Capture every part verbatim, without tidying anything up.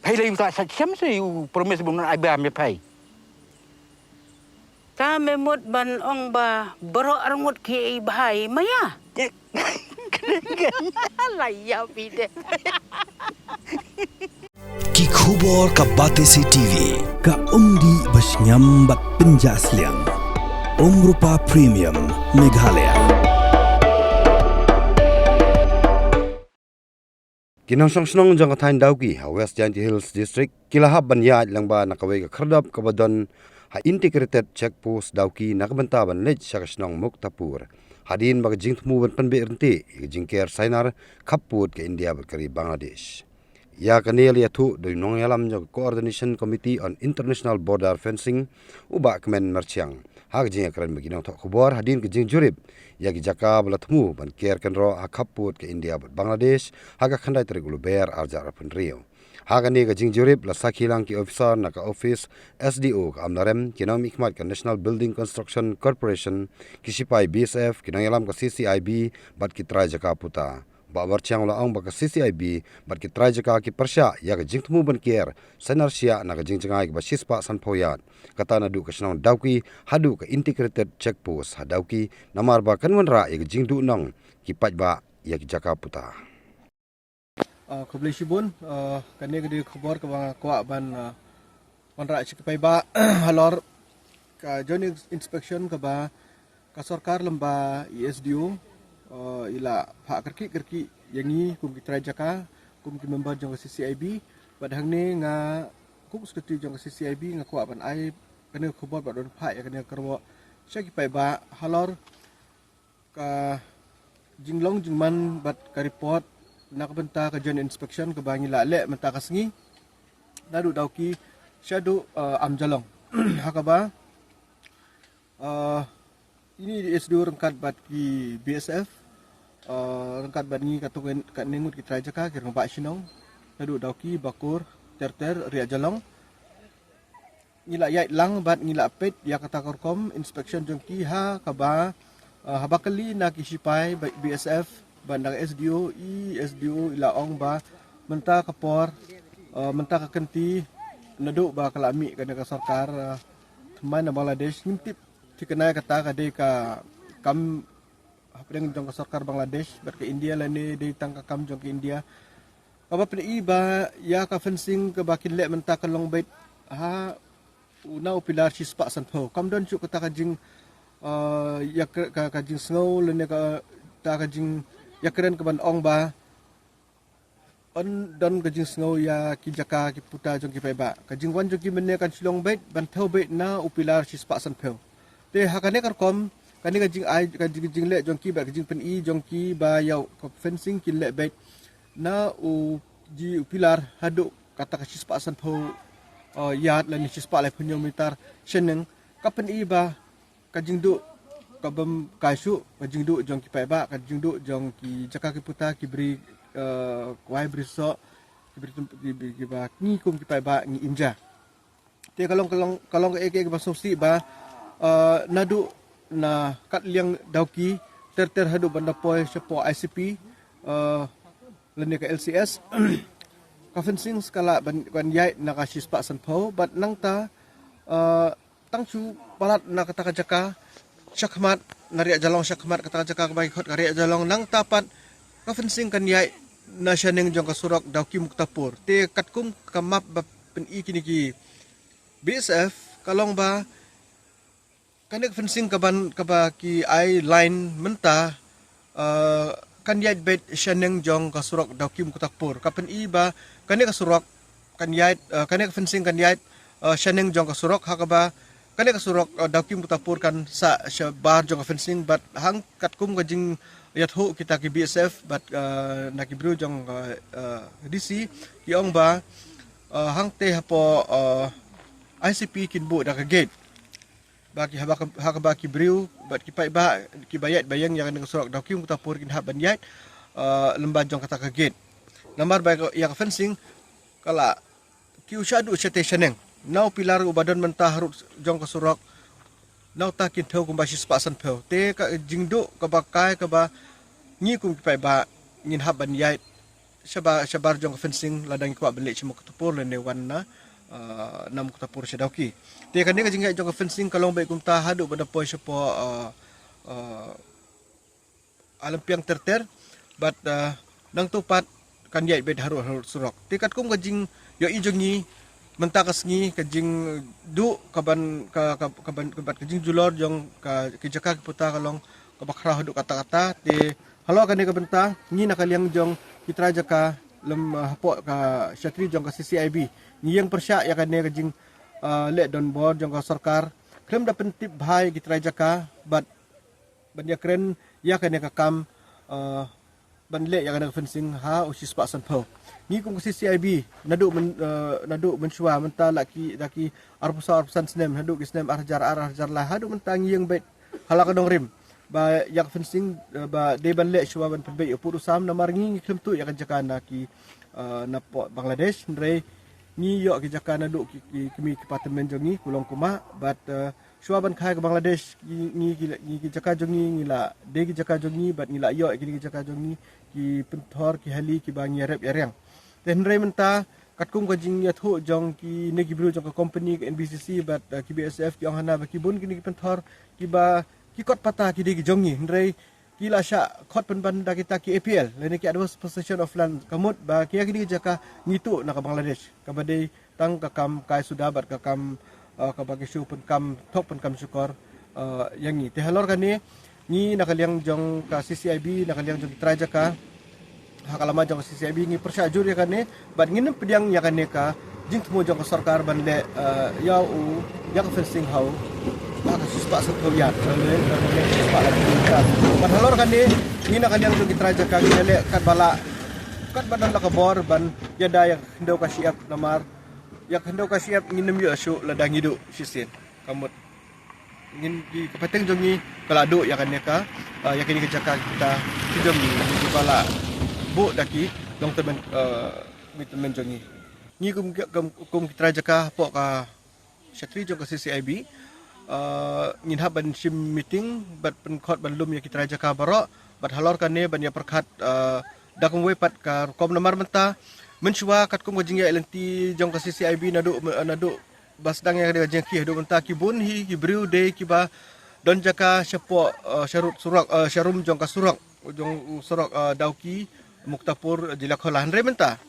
Phai lei uta sa siam se u promise bun ai ba me phai. Ta me mut ban ong ba baroh arngut ki i bhai maya. La ya bide. Ki khubor ka Batesi T V, ka umdih ba sngewbha bad pynjah sliang. Umrupa Premium Meghalaya. Ki nongshong shnong jong ka thaiñ Dawki ha West Jaintia Hills District ki la hap ban ïaid lang ba na kawei ka khyrdop kaba don ha Integrated Check Post Dawki na ka bynta ban leit sha ka shnong Muktapur. Hadien ba ka jingthmu ban pynbeit ryntih ïa ka jingker sainar khappud ka India bad ka ri Bangladesh. Ïa kane la ïathuh da u nongïalam jong ka Coordination Committee on International Border Fencing, u Bah Kmen Marchiang, ha ka jingïakren bad ki nongthoh khubor hadien ka jingjurip ïa ki jaka ba la thmu ban ker kynroh ha khappud ka India bad Bangladesh ha ka khyndai tarik u Lber arhajar arphew hynriew. Ha kane ka jingjurip la sakhi lang ki officer na ka office S D O ka Amlarem, ki nongmihkhmat ka National Building Construction Corporation, ki sipai B S F, ki nongïalam ka C C I B bad ki trai jaka puta. Bah Marchiang u la ong ba ka C C I B bad ki trai jaka ki pyrshah ïa ka jingthmu ban ker sainar shiah na ka jingjngai kaba shispah sanphew yard, kata naduh ka shnong Dawki haduh ka Integrated Check Post ha Dawki, namar ba kan wanrah ïa ka jingduhnong ki paidbah ïa ki jaka puta. Ah, khublei shibun, ah, kane ka dei ka khubor kaba nga kwah ban, ah, wanrah sha ki paidbah halor ka joint ins-, inspection kaba ka sorkar lem bad i S D O, ah, i la phah kyrkieh kyrkieh ïa ngi kum ki trai jaka, kum ki member jong ka C C I B, bad hangne nga kum secretary jong ka C C I B nga kwah ban ai kane ka khubor bad ban phah ïa kane ka kyrwoh sha ki paidbah halor ka jinglong jingman bad ka report na ka bynta ka joint inspection kaba ngi la leh mynta ka sngi naduh Dawki shaduh, eh, Amjolong. Ha kaba, eh, ine i S D O ryngkat bad ki B S F, eh, ryngkat bad ngi katto katne ngut ki trai jaka ki rangbah shnong naduh Dawki, Bakur, Terter, Riah Jolong. Ngi la ïaid lang bad ngi la peit ïa kata ka rukom inspection jong ki ha kaba, eh, haba kylli na ki sipai ba-, B S F bad na ka S D O, i S D O i la ong ba mynta ka por, eh, mynta ka kynti naduh ba ka la mih kane ka sorkar, eh, thymmai na Bangladesh, ngim tip thikna ïa kata ka dei ka kam hapdeng jong ka sorkar Bangladesh bad ka India lane dei tang ka kam jong ka India. Kaba pyni ba ïa ka fencing kaba kin leh mynta kan long beit ha u, na u pilar shispah sanphew. Kam don shuh kata ka jing, eh, ïa ka, ka, ka jingsngew lane kata ka jingïakren kaban ong ba yn don ka jingsngew ïa ki jaka ki puta jong ki paidbah. Ka jingwan jong ki mynne kan shu long beit ban thew beit na u pilar shispah sanphew. Te ha kane ka rukom, kane ka jingai, ka jing, jingleh jong ki bad ka jingpyni jong ki ba ïa ka fencing kin leh beit na u, ji u pilar haduh kata ka shispah sanphew, eh, yard lane shispah laiphew hynñiew meter shaneng, ka pyni ba ka jingduh ka bym kai shuh, ka jingduh jong ki paidbah, ka jingduh jong ki jaka ki puta, ki bri, eh, kwai bri soh, ki bri tem-, ki bri kiba ngi kum ki paidbah ngi im ja. Te ka long, ka long, ka long kaei kaei kaba sngewsih ba, eh, naduh na kat liang Dawki ter ter haduh ban da poi shapoh I C P, eh, lane ka L C S. Ka fencing sa ka lah ban, ban ïaid na ka shispah sanphew bad nangta, eh, tang shu palat na kata ka jaka shakhmat, na Riah Jolong shakhmat, kata ka jaka kaba ki khot ka Riah Jolong, nangta pat ka fencing kan ïaid na shaneng jong ka surok Dawki Muktapur. Te katkum ka map ba pyni kine ki B S F ka long ba kane ka fencing kaban, kaba ki ai line mynta, eh, kan ïaid beit shaneng jong ka surok Dawki Muktapur. Ka pyni ba kane ka surok kan ïaid, eh, kane ka fencing kan ïaid, eh, shaneng jong ka surok, ha kaba kane ka surok, eh, Dawki Muktapur kan sah shabar jong ka fencing bad hang katkum ka jingïathuh kita ki B S F bad, eh, na ki briew jong, eh, eh, D C ki ong ba, eh, hangte hapoh, eh, I C P kin buh da ka gate. Ba ki haba ka, ha kaba ki briew bad ki paidbah kiba ïaid ba ïeng ïa kane ka surok Dawki Muktapur kin hap ban ïaid, eh, lem bad jong kata ka gate. Namar ba ïa ka fencing ka la kiew shaduh shatei shaneng. Na u pilar uba don mynta harud jong ka surok, na uta kin thew kumba shispah sanphew. Te ka jingduh kaba kai kaba ngi kum ki paidbah ngin hap ban ïaid shabar shabar jong ka fencing lada ngi kwah ban leit sha Muktarpur lane wan na uh, na Muktarpur sha Dawki. Te kane ka jingïaid jong ka fencing ka long beit kumta haduh ba da poi shapoh uh, uh, Alampiang ter ter bad uh, nangtu pat kan ïaid beit harud harud surok. Te katkum ka jingïohi jong ngi mynta ka sngi ka jingduh ka ban ka ka ka ban ka ban ka jingjulor jong ka ki jaka ki puta ka long kaba khraw haduh katta katta. Te halor kane ka bynta ngi na ka liang jong ki trai jaka lem uh, hapoh ka shatri jong ka C C I B ngi ïeng pyrshah ïa kane ka jing uh, leh donbor jong ka sorkar khlem da pyntip bha ïa ki trai jaka bad ban ïakren ïa kane ka kam uh, ban leh ïa kane ka fencing ha u shispah sanphew. Ngi kum ka C C I B naduh myn, uh, naduh mynshuwa mynta la ki da ki arphew saw arphew san snem, naduh ki snem ar hajar ar, ar hajar lai haduh mynta ngi ïeng beit ha la ka nongrim ba ïa ka fencing uh, ba dei ban leh shuwa ban pynbeit ïa u pud u sam namar ngi ngi khlem tuh ïa ka jaka na ki uh, na poh Bangladesh. Hynrei ngi ïoh ki jaka naduh ki ki kmie ki patmen jong ngi ku long ku mah bad uh, shuwa ban kha ïa ka Bangladesh ngi ngi ki ngi ki jaka jong ngi ngi la dei ki jaka jong ngi bad ngi la ïoh ïa kine ki jaka jong ngi ki pynthor ki hali kiba ngi ïarep ïariang. Te hynrei mynta katkum ka jingïathuh jong kine ki briew jong ka company ka N B C C bad uh, ki B S F ki ong hana ba ki bun kine ki pynthor kiba ki kot pata ki dei ki jong ngi hynrei ki la shah khot pynban da kita ki A P L lane ki Adverse Possession of Land ka mut ba ki ïa kine ki jaka ngi tuh na ka Bangladesh kaba dei tang ka kam kai suda bad ka kam uh, kaba ki shu pynkam thok pynkam shukor uh, ïa ngi. Te halor kane ngi na ka liang jong ka C C I B na ka liang jong ki trai jaka ha ka lama jong ka C C I B ngi pyrshah jur ïa kane bad ngin ym pdiang ïa kane ka jingthmu jong ka sorkar ban leh uh, ïa u ïa ka fencing ha u ha ka shispah sanphew ïa ka leh ka leh shispah la ka. Bad halor kane ngi na ka liang jong ki trai jaka ngi leh katba la katba don la ka bor ban ïada ïa ka khyndew ka shyiap namar ïa ka khyndew ka shyiap ngin ym ïoh shuh lada ngi duh shisien. Ka mut ngin ki ka pateng jong ngi ka la duh ïa kane ka uh, ïa kane ka jaka kita ki jong ngi ngi ba la buh da ki long tymmen uh, mi tymmen jong ngi. Ngi kum kum kum ki trai jaka hapoh ka shatri jong ka C C I B uh, ngin hap ban shim meeting bad pynkhot ban lum ïa ki trai jaka baroh bad halor kane ban ïa pyrkhat uh, da kumwei pat ka rukom namar mynta mynshuwa katkum ka jingïaid lynti jong ka C C I B naduh naduh ba sdang ïa ka jingki haduh mynta ki bun hi ki briew dei kiba don jaka shapoh uh, sharud surok uh, sharum jong ka surok jong u surok uh, Dawki Muktapur Jila Khola hynrei mynta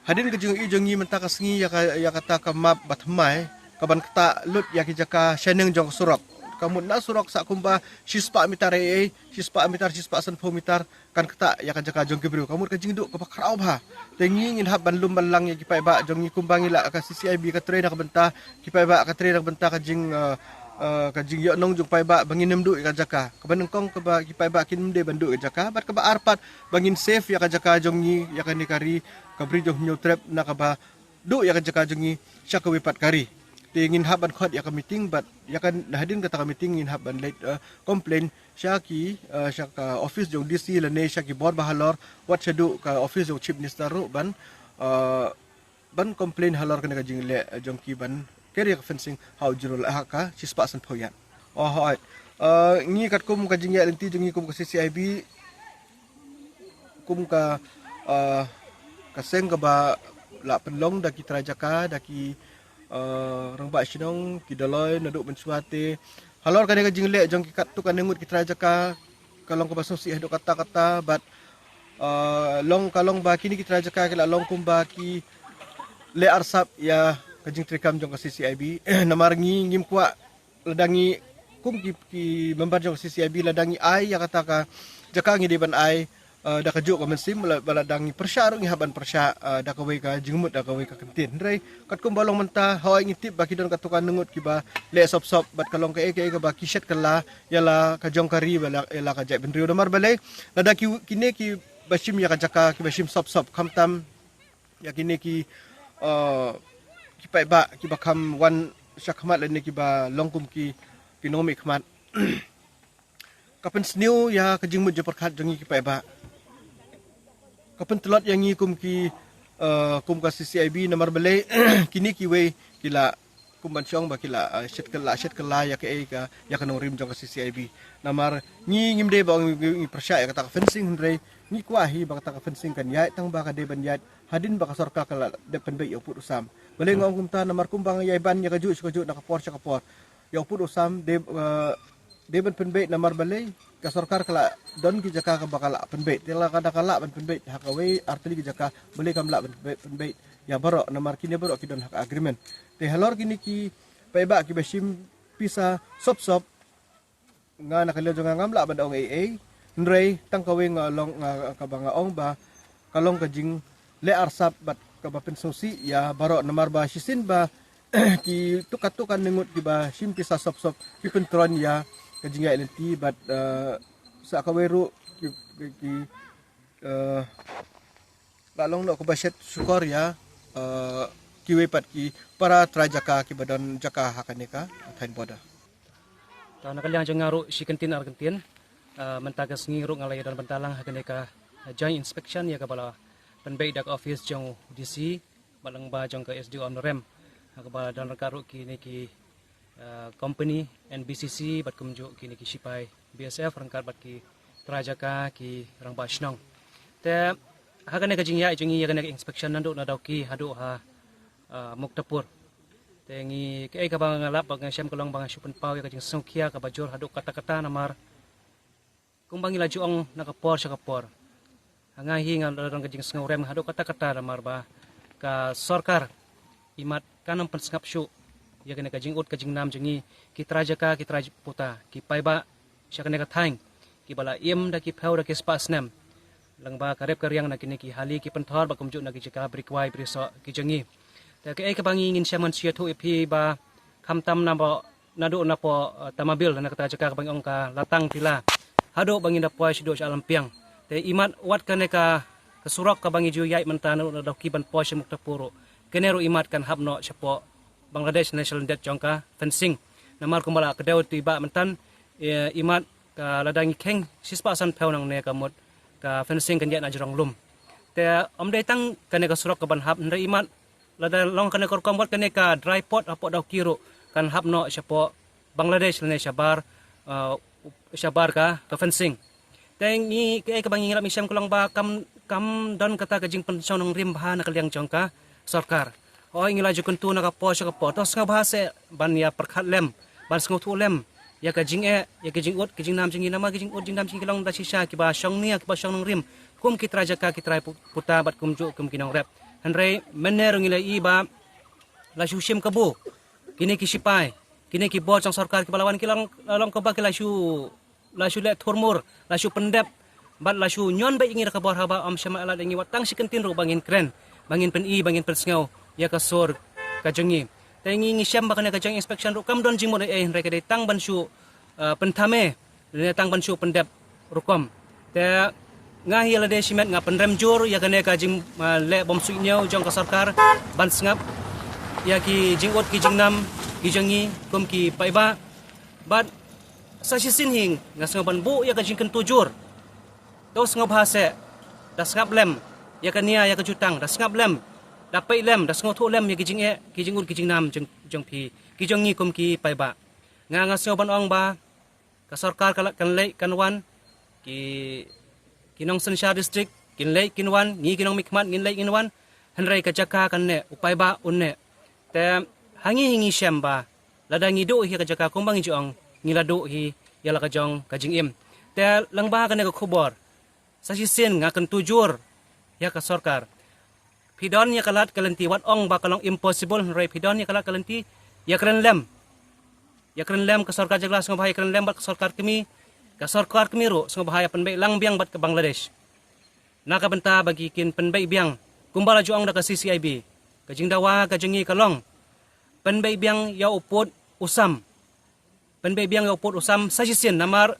hadien ka jingïohi jong ngi mynta ka sngi ïa ka ïa kata ka map ba thymmai ka ban ktah lut ïa ki jaka shaneng jong ka surok. Ka mut na surok sa kumba shispah mitar ei ei shispah mitar shispah sanphew mitar kan ktah ïa ka jaka jong ki briew ka mut ka jingduh kaba khraw bha. Te ngi ngin hap ban lum ban lang ïa ki paidbah jong ngi kumba ngi la ka C C I B ka trei na ka bynta ki paidbah ka trei na ka bynta ka jing uh, uh, ka jingïohnong jong paidbah ba ngin ym duh ïa ka jaka kaba nyngkong kaba ki paidbah kin ym dei ban duh ïa ka jaka bad kaba ar pat ba ngin save ïa ka jaka jong ngi ïa kane ka ri ka bri jong Hynñiewtrep na kaba duh ïa ka jaka jong ngi sha kawei pat ka ri. Te ngin hap ban khot ïa ka meeting bad ïa ka hadien kata ka meeting ngin hap ban leit uh, complain sha ki uh, sha ka office jong D C lane sha ki bor ba halor wat shaduh ka office jong Chief Minister ruh ban uh, ban complain halor kane ka jingleh uh, jong ki ban ker ïa ka fencing ha u jrul ha ka shispah sanphew ïa. Oh hoi. Uh, ngi katkum ka jingïaid lynti jong ngi kum ka C C I B kum ka uh, ka seng kaba la pynlong da ki trai jaka da ki uh, rangbah shnong ki doloi naduh mynshuwa te halor kane ka jingleh jong ki katto katne ngut ki trai jaka ka long kaba sngewsih haduh katta katta bad uh, long ka long ba kine ki trai jaka ki la long kumba ki leh arsap ïa ka jingtreikam jong ka C C I B namar ngi ngim kwah lada ngi kum ki ki member jong ka C C I B lada ngi ai ïa kata ka jaka ngi dei ban ai uh, da ka juk ka mynsiem la- ba lada ngi pyrshah ruh ngi hap ban pyrshah uh, da kawei ka jingmut da kawei ka kyntien. Hynrei katkum ba long mynta hoi ngi tip ba ki don katto katne ngut kiba leh sop sop bad ka long kaei kaei kaba ki shet kylla ïa la ka jong ka ri ba la ïa la ka jaitbynriew namar balei lada ki kine kiba shim ïa ka jaka kiba shim sop sop khamtam ïa kine ki uh, ki paidbah kiba kham wan shakhmat lane kiba long kum ki ki nongmihkhmat ka pynsniew ïa ka jingmut jingpyrkhat jong ngi ki paidbah ka pyntlot ïa ngi kum ki uh, kum ka C C I B namar balei kine kiwei ki la kum ban shong ba ki la, ah, shet kylla, shet kylla ïa ka, eh, ka, ïa ka nongrim jong ka C C I B. Namar ngi ngim dei ba ngi, ngi, ngi pyrshah ïa kata ka fencing, hynrei ngi kwah hi ba kata ka fencing kan ïaid tang ba ka dei ban ïaid hadien ba ka sorkar ka la dep pynbeit ïa u pud u sam. Balei nga ong kumta? Namar kumba ngi ïai ban ïa kajuh sha kajuh, na ka por sha ka por, ïa u pud u sam dei, eh, dei ban pynbeit, namar balei ka sorkar ka la don ki jaka kaba ka la pynbeit. Te lada ka lah ban pynbeit ha kawei ar tylli ki jaka, balei kam lah ban pynbeit, pynbeit ïa baroh, namar kine baroh ki don ha ka agreement. Te halor kine ki paidbah kiba shim pisa sop sop, nga na ka liang jong nga ngam lah ban ong ei ei, hynrei tang kawei nga long, nga, kaba nga ong ba ka long ka jingleh arsap bad kaba pynsngewsih ïa baroh, namar ba shisien ba ki tukar tukar ne ngut kiba shim pisa sop sop ki pyntron ïa ka jingïaid lynti bad, eh, sa kawei ruh ki, ki, ki, eh, la long noh kaba shet shukor ïa, eh, kiwei pat ki para trai jaka kiba don jaka ha kane ka thaiñ border. Ta na ka liang jong nga ruh shi kyntien ar kyntien, eh, mynta ka sngi ruh nga la ïa don bynta lang ha kane ka, eh, joint inspection ïa kaba la pynbeit da ka office jong u D C bad lyngba jong ka S D O Umnongrem, ha kaba don ryngkat ruh kine ki, eh, company N B C C bad kumjuh kine ki shipai B S F ryngkat bad ki trai jaka, ki rangbah shnong. Te ha kane ka jingïaid jong ngi ïa kane ka inspection naduh na Dawki haduh ha, eh, Muktapur, te ngi, kaei kaba nga lap ba nga shem ka long ba nga shu pynpaw ïa ka jingsngewkhia kaba jur haduh katta katta, namar kumba ngi la ju ong na ka por sha ka por, ha nga hi nga la don ka jingsngewrem haduh katta katta, namar ba ka sorkar imat kam pynsngap shuh ïa kane ka jingud ka jingnam jong ngi ki trai jaka, ki trai puta, ki paidbah sha kane ka thaiñ, kiba la im da ki phew da ki spah snem lyngba ka rep ka riang na kine ki hali ki pynthor bad kumjuh na ki jaka bri kwai bri soh ki jong ngi. Te kaei kaba ngi ngin shem ngan shu ïathuh ïa phi ba khamtam na ba naduh na poh, eh, Tamabil, na kata jaka kaba ngi ong ka Latang Tila, haduh ba ngin da poi shaduh sha Alampiang. Te imat wat kane ka, ka surok kaba ngi ju ïaid mynta naduh na Dawki ban poi sha Muktapur ruh, kane ruh imat kan hap noh shapoh Bangladesh ne sha lyndet jong ka fencing. Namar kumba la kdew tu i bah mynta, eh, imat ka lada ngi kheiñ shispah sanphew nangne ka mut ka fencing kan ïaid na jrong lum. Te ym dei tang kane ka surok kaban hap, hynrei imat lada long kane ka rukom wat kane ka dry port hapoh Dawki ruh kan hap noh shapoh Bangladesh lane shabar, eh, shabar ka, ka fencing. Te ngi, kaei kaba ngi lap ngi shem ka long ba kam, kam don kata ka jingpynshong nongrim bha na ka liang jong ka sorkar. Hooid, ngi la ju kyntu na ka por sha ka por, to sngewbha seh ban ïa pyrkhat lem, ban sngewthuh lem ïa ka jingeh, ïa ka jingud ka jingnam jong ngi, namar ka jingud jingnam jong ngi ka long da shisha kiba shong nia, kiba shong nongrim kum ki trai jaka, ki trai pu-, puta bad kumjuh kum ki nongrep. Hynrei mynne ruh ngi la ïohi ba la shu shim kabu kine ki shipai, kine ki bor jong sorkar kiba la wan, ki long, long kaba ki la shu, la shu leh thurmur, la shu pyndep bad la shu ñion beit ïa ngi da ka bor, haba ym shym la lad ïa ngi wat tang shi kyntien ruh ba ngin kren, ba ngin pyni, ba ngin pynsngew ïa ka sur ka jong ngi. Te ngi, ngi shem ba kane ka joint inspection ruh kam don jingmut ei ei, hynrei ka dei tang ban shu, eh, pynthame lane tang ban shu pyndep rukom. Te nga hi ïa lade shimet nga pynrem jur ïa kane ka jing, ah, leh bym suidñiew jong ka sorkar ban sngap ïa ki jingud ki jingnam ki jong ngi kum ki paidbah. Bad sa shisien hi nga sngew ban buh ïa ka jingkyntu jur. To sngewbha seh, da sngap lem ïa ka nia ïa ka jutang, da sngap lem, da peit lem, da sngewthuh lem ïa ki jingeh, ki jingud ki jingnam jong, jong phi, ki jong ngi kum ki paidbah. Nga, nga sngew ban ong ba ka sorkar ka la, kan leit kan wan, ki, ki nongsynshar district kin leit kin wan, ngi ki nongmihkhmat ngin leit ngin wan, hynrei ka jaka kan neh, u paidbah un neh. Te ha ngi hi ngi shem ba lada ngi duh hi ka jaka kumba ngi ju ong, ngi la duh hi ïa la ka jong ka jingim. Te lyngba kane ka khubor, sa shisien nga kyntu jur ïa ka sorkar. Phi don ïa ka lad ka lynti, wat ong ba ka long impossible, hynrei phi don ïa ka lad ka lynti, ïa kren lem. Ïa kren lem ka sorkar jylla, sngewbha ïa kren lem bad ka sorkar kmie, ka sorkar kmie ruh sngewbha ïa pynbeit lang biang bad ka Bangladesh na ka bynta ba ki kin pynbeit biang kumba la ju ong da ka C C I B. Ka jingdawa ka jong ngi ka long pynbeit biang ïa u pud u sam. Pynbeit biang ïa u pud u sam sa shisien, namar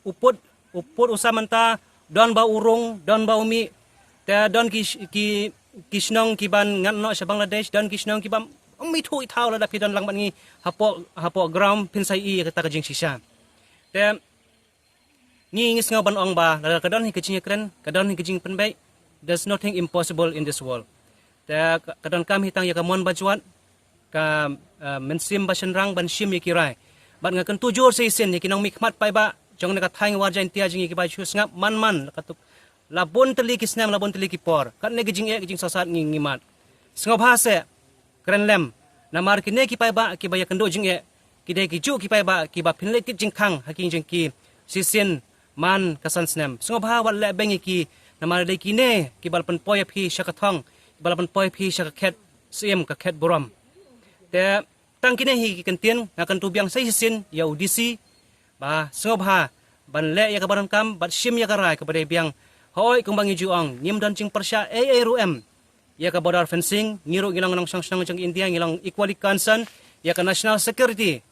u pud, u pud u sam mynta don ba u rung, don ba u mih. Te don ki, ki, ki shnong kiban ngat noh sha Bangladesh, don ki shnong kiba ym ithuh ithaw lada phi don lang bad ngi hapoh, hapoh ground, phin sa ïohi ïa kata ka jingshisha. Te ngi, ngi sngew ban ong ba lada ka don hi ka jingïakren, ka don hi ka jingpynbeit, there's nothing impossible in this world. Te ka, ka donkam hi tang ïa ka mon bajwat, ka, eh, mynsiem ba shynrang ban shim ïa ki rai. Bad nga kyntu jur sa shisien ïa ki nongmihkhmat paidbah jong kane ka thaiñ War Jaintia jong ngi kiba shu sngap man man la katto, la bun tylli ki snem, la bun tylli ki por. Katne ki jingeh ki jingsngewsih ngi ngi mad. Sngewbha seh, kren lem. Namar kine ki paidbah kiba ïakynduh jingeh ki dei kijuh ki paidbah kiba pynleit kit jingkhang ha ki jong ki shisien man ka san snem. Sngewbha wat leh beng ïa ki, namar dei kine kiba la pynpoi ïa phi sha ka thong, kiba la pynpoi ïa phi sha ka khet syiem, ka khet burom. Te tang kine hi ki kyntien, nga kyntu biang sa shisien ïa u D C ba sngewbha ban leh ïa kaba donkam bad shim ïa ka rai kaba dei biang. Hooid, kumba ngi ju ong, ngim don jingpyrshah ei ei ruh em ïa ka border fencing. Ngi ruh ngi long nongshong shnong jong India, ngi long equally concerned ïa ka national security.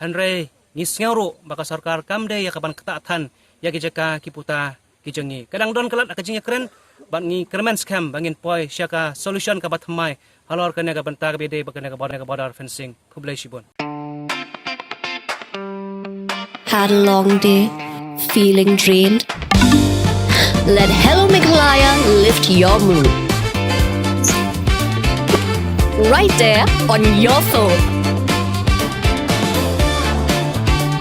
Hynrei ngi sngew ruh ba ka sorkar kam dei ïa ka ban ktah than ïa ki jaka ki puta ki jong ngi. Ka dang don ka lad ha ka jingïakren bad ngi kyrmen skhem ba ngin poi sha ka solution kaba thymmai halor kane ka bynta kaba ïadei bad kane ka border, kane ka border fencing. Khublei shibun. Had a long day? Feeling drained? Let Hello Meghalaya lift your mood. Right there on your phone.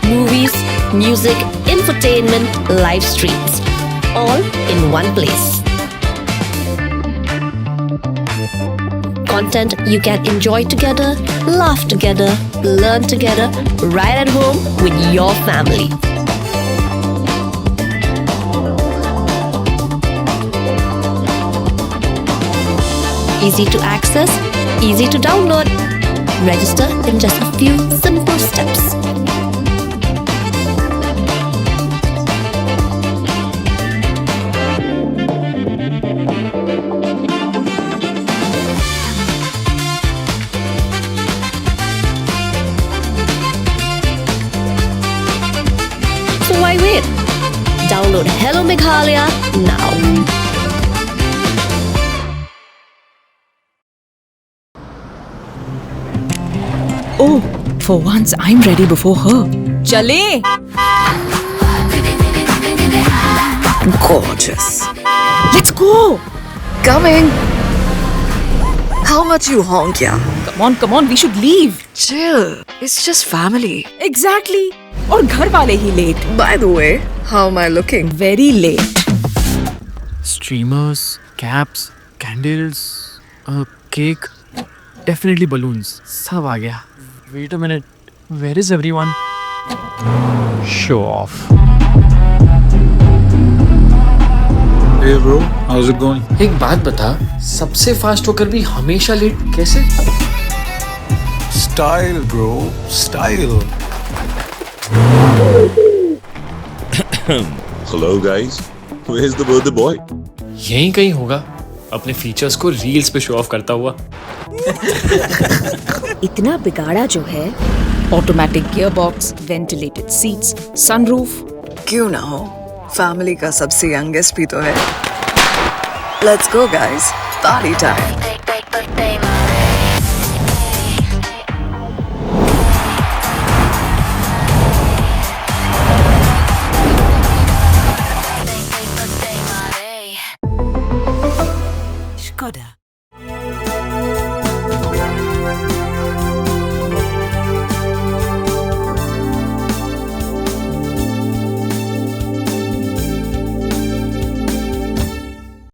Movies, music, infotainment, live streams, all in one place. Content you can enjoy together, laugh together, learn together, right at home with your family. Easy to access, easy to download. Register in just a few simple steps. So why wait? Download Hello Meghalaya now. Oh, for once I'm ready before her. चले। Gorgeous. Let's go. Coming. How much you honk, yeah? Come on, come on, we should leave. Chill. It's just family. Exactly. और घर वाले ही late. By the way, how am I looking? Very late. Streamers, caps, candles, a cake, definitely balloons. सब आ गया. Wait a minute. Where is everyone? Show off. Hey bro, how's it going? एक बात बता, सबसे फास्ट होकर भी हमेशा लेट कैसे? Style, bro, style. Hello guys, where's the birthday boy? यहीं कहीं होगा, अपने फीचर्स को रील्स पे शो ऑफ करता हुआ. इतना बिगाड़ा जो है. Automatic gearbox, ventilated seats, sunroof. क्यों ना हो, फैमिली का सबसे यंगेस्ट भी तो है. Let's go guys, party time.